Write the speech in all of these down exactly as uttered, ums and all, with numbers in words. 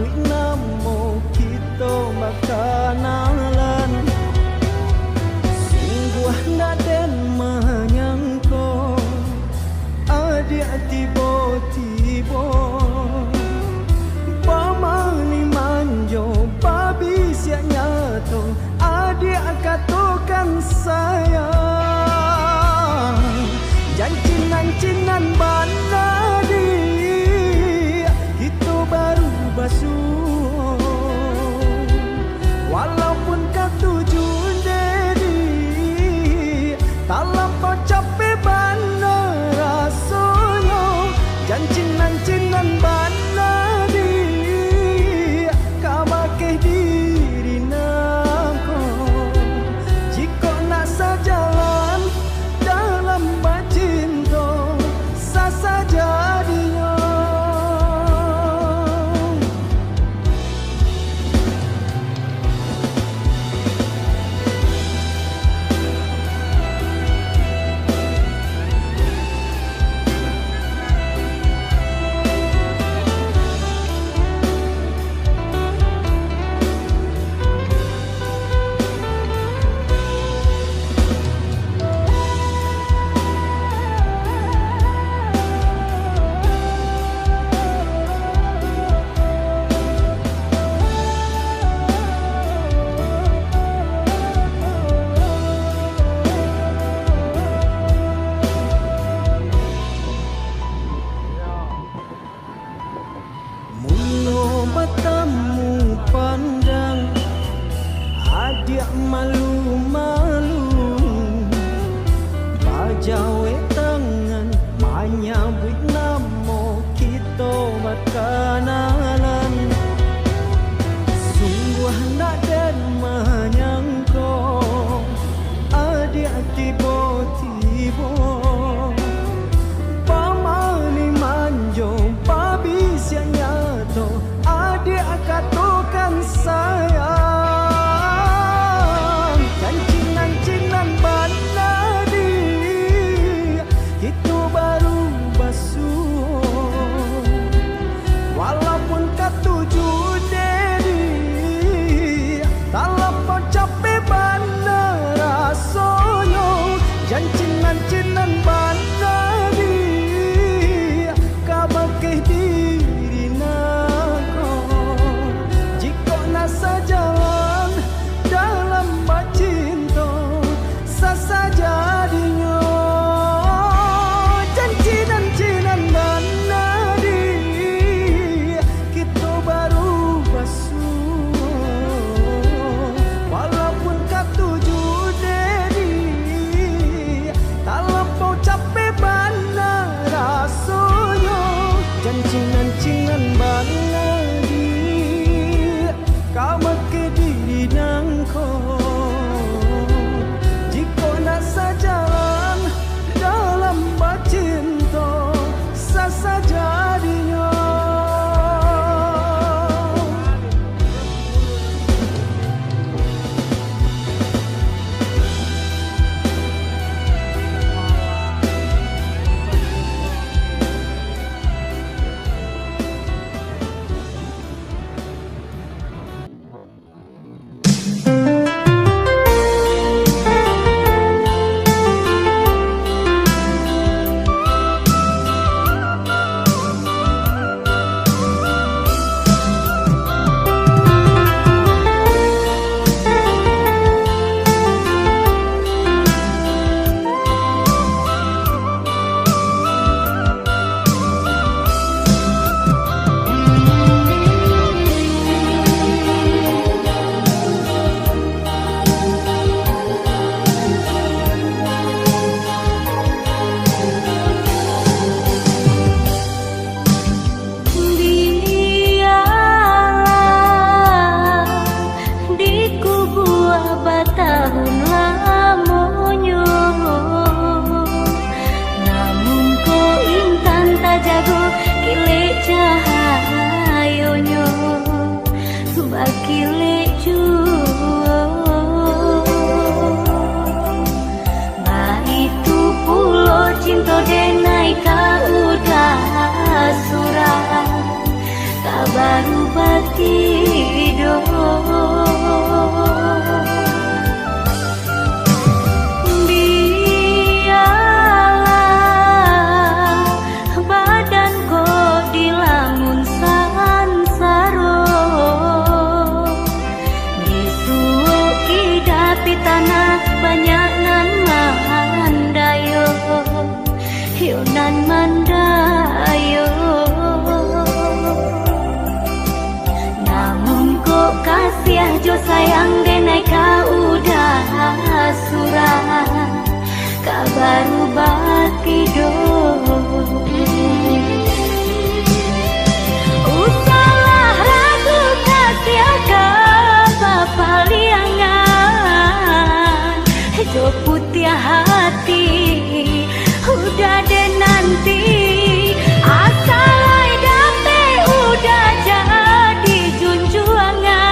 Namo kito bakanalan, sungguah ndak den manyangko, adiak tibo-tibo bamanih manjo, babisiak nyato, adiak katokan sayang. Jan cinan-cinan bana, diak, kito baru basuo. Walaupun katuju, diak, talampau capek bana rasonyo. Jan cinan-cinan bana, diak, kabake diri nangko. Jikok nak sajalan dalam bacinto, sasajadinyo. Mulo batamu pandang, adiak malu-malu, bajawek tangan, manyabuik namo kito bakanalan. Sungguah ndak den manyangko, adiak tibo-tibo bamanih manjo, babisiak nyato, adiak katokan sayang. Jan cinan-cinan bana, diak, kito baru basuo. Walaupun katuju, diak, talampau capek bana rasonyo. Jan cinan-cinan bana, diak, kabake diri nangko. Jikok nak sajalan dalam bacinto, sasajadinyo. Jan cinan-cinan bana, diak, kito baru basuo. Walaupun katuju, diak, talampau capek bana rasonyo. Jan cinan-cinan bana, diak, kabake diri nangko. Jikok nak sajalan dalam bacinto, sasajadinyo. Sayang denai ka udah surang, ka baru batido. Usahlah ragu kasiah ka bapaliangan, jo putiah hati udah den nanti, asa lai dapek udah jadi junjuangan.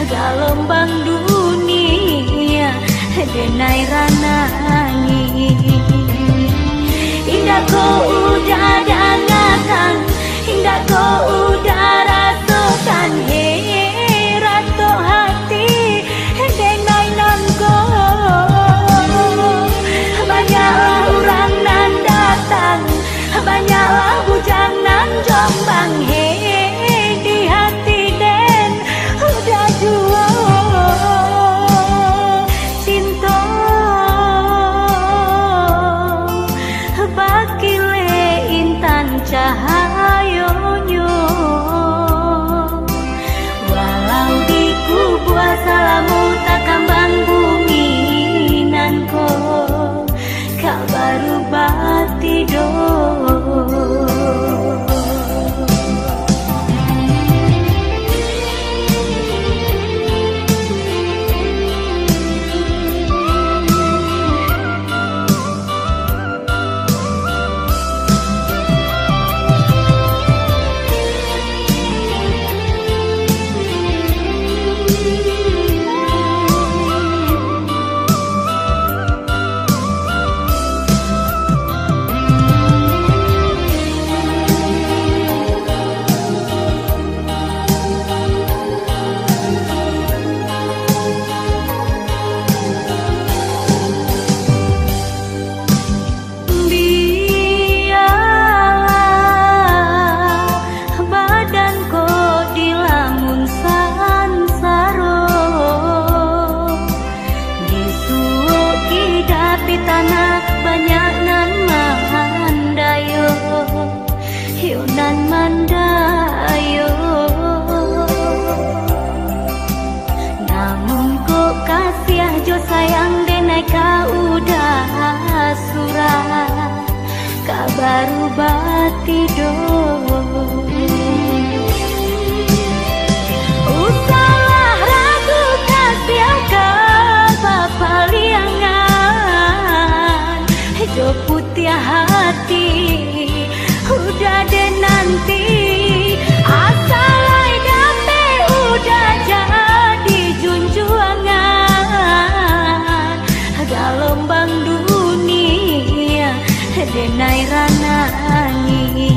Galombang dunia denai ranangi, indak ko udah dangakan, indak ko udah rasokan, hei ratok hati denai nan ko. Banyaklah urang nan datang, banyaklah bujang nan jombang, hei di hati den udah juo cinto bakilek intan cahayonyo. Walau dikubua salamo takambang bumi nan ko, ka baru batido. Bialah badan ko dilamun sansaro, disuok kida pitanah banyak nan mandayo, yo nan mandayo. Namun kok kasiah jo sayang denai ka udah surang, ka baru batido. Usahlah ragu kasiah ka bapaliangan, jo putiah hati udah den nanti, asa lai dapek udah jadi junjuangan. Galombang dunia denai ranangi,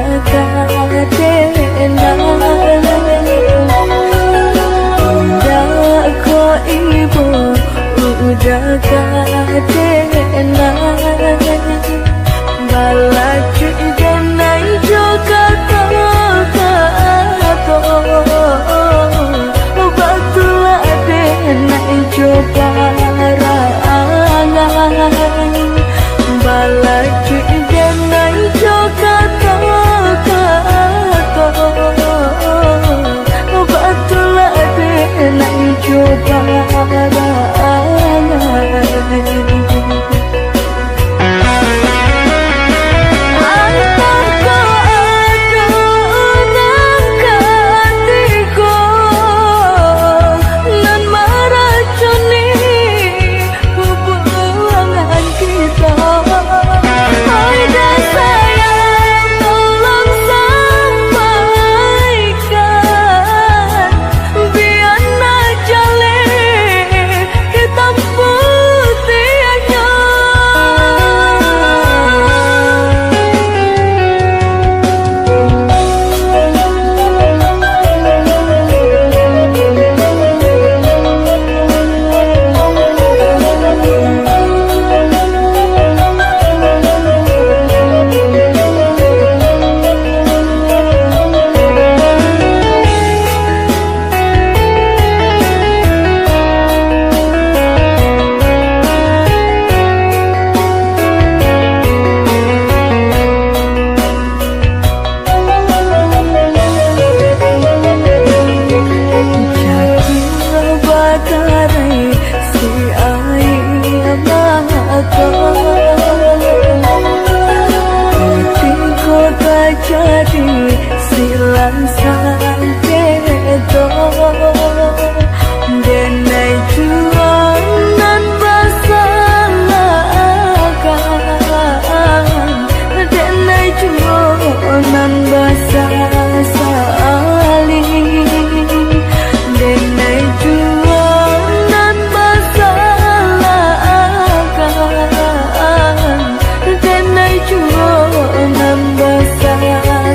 Kadenai, indak ko ibo, udah kadenai. Balacuik denai jo kato-kato, batulah denai jo parangai. Balacuik denai jo kato-kato, batulah denai jo parangai. Antah ko ado nan katigo nan maracuni hubungan kito. Oi, dah sayang, tolong sampaikan, bia nak jaleh hitam putiahnyo. Jadi batarai si aia mato, kutiko tajadi silang sangketo. Denai juo nan basalahkan, denai juo nan basasali, denai juo nan basalahkan, denai juo nan basasali.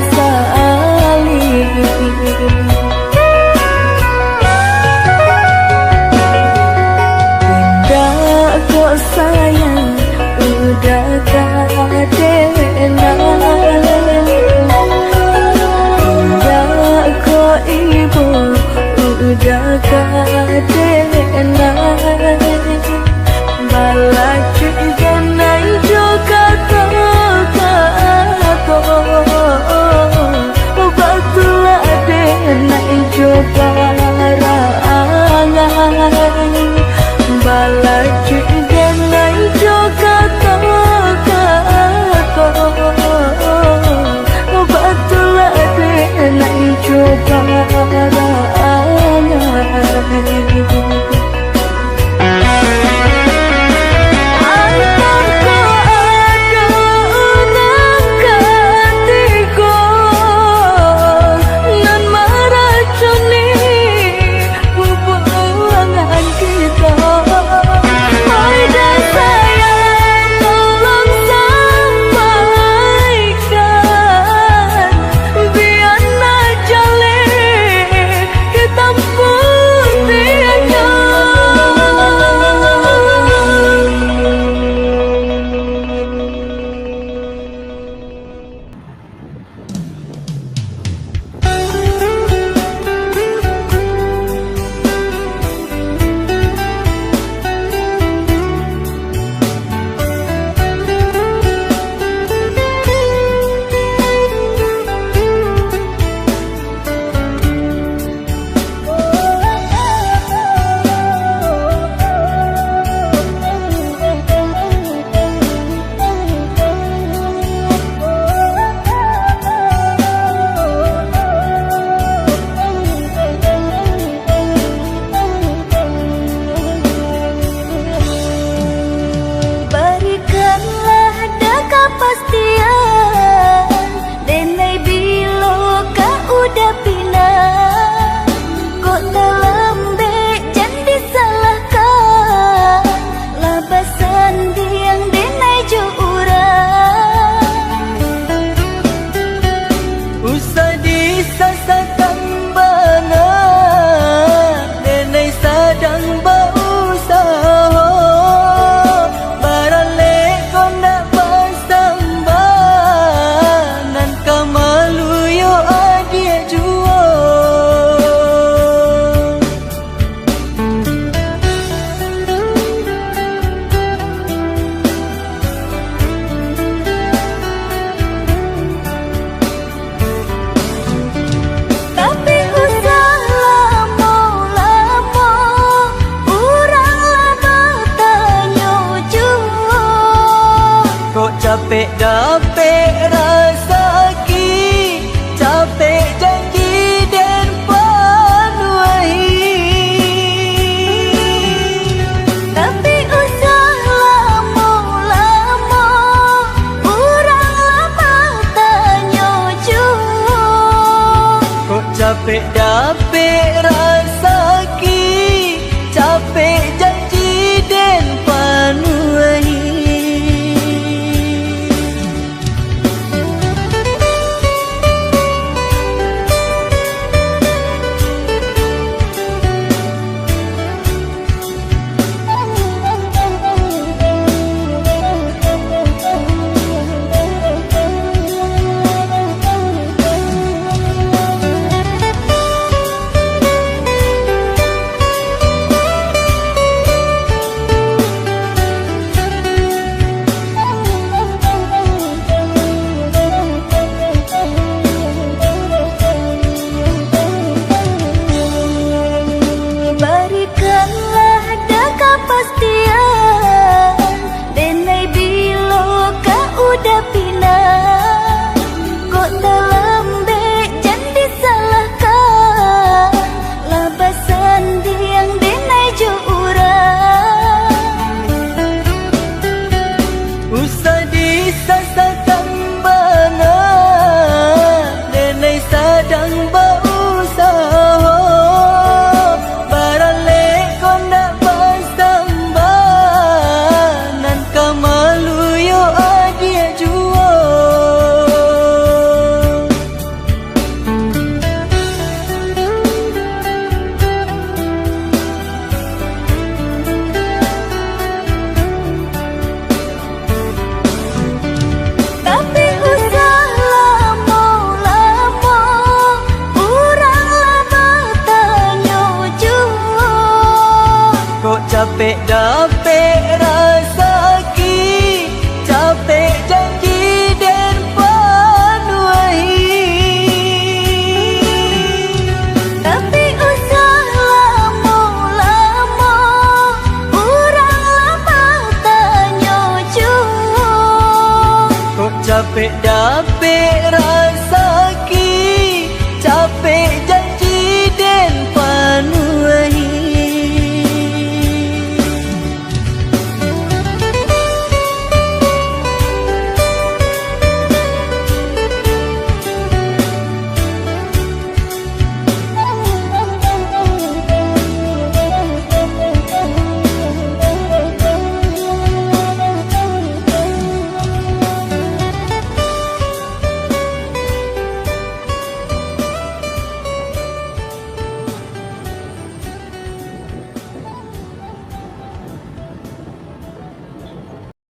Capek dapek rasaki, capek janji den panuahi. Tapi usah lamo-lamo, urang lah batanyo juo. Kok capek dapek rasaki, capek janji den panuahi. Barikanlah da kapastian, denai bilo ka uda pinang. Kok talambek jan disalahkan, lah basandiang denai jo urang. Usah disasakan bana, denai sadang bausaho. Baralek ko ndak basambah, nan ka malu yo adiak juo. Tapi usah lamo-lamo, urang lah batanyo juo. Kok capek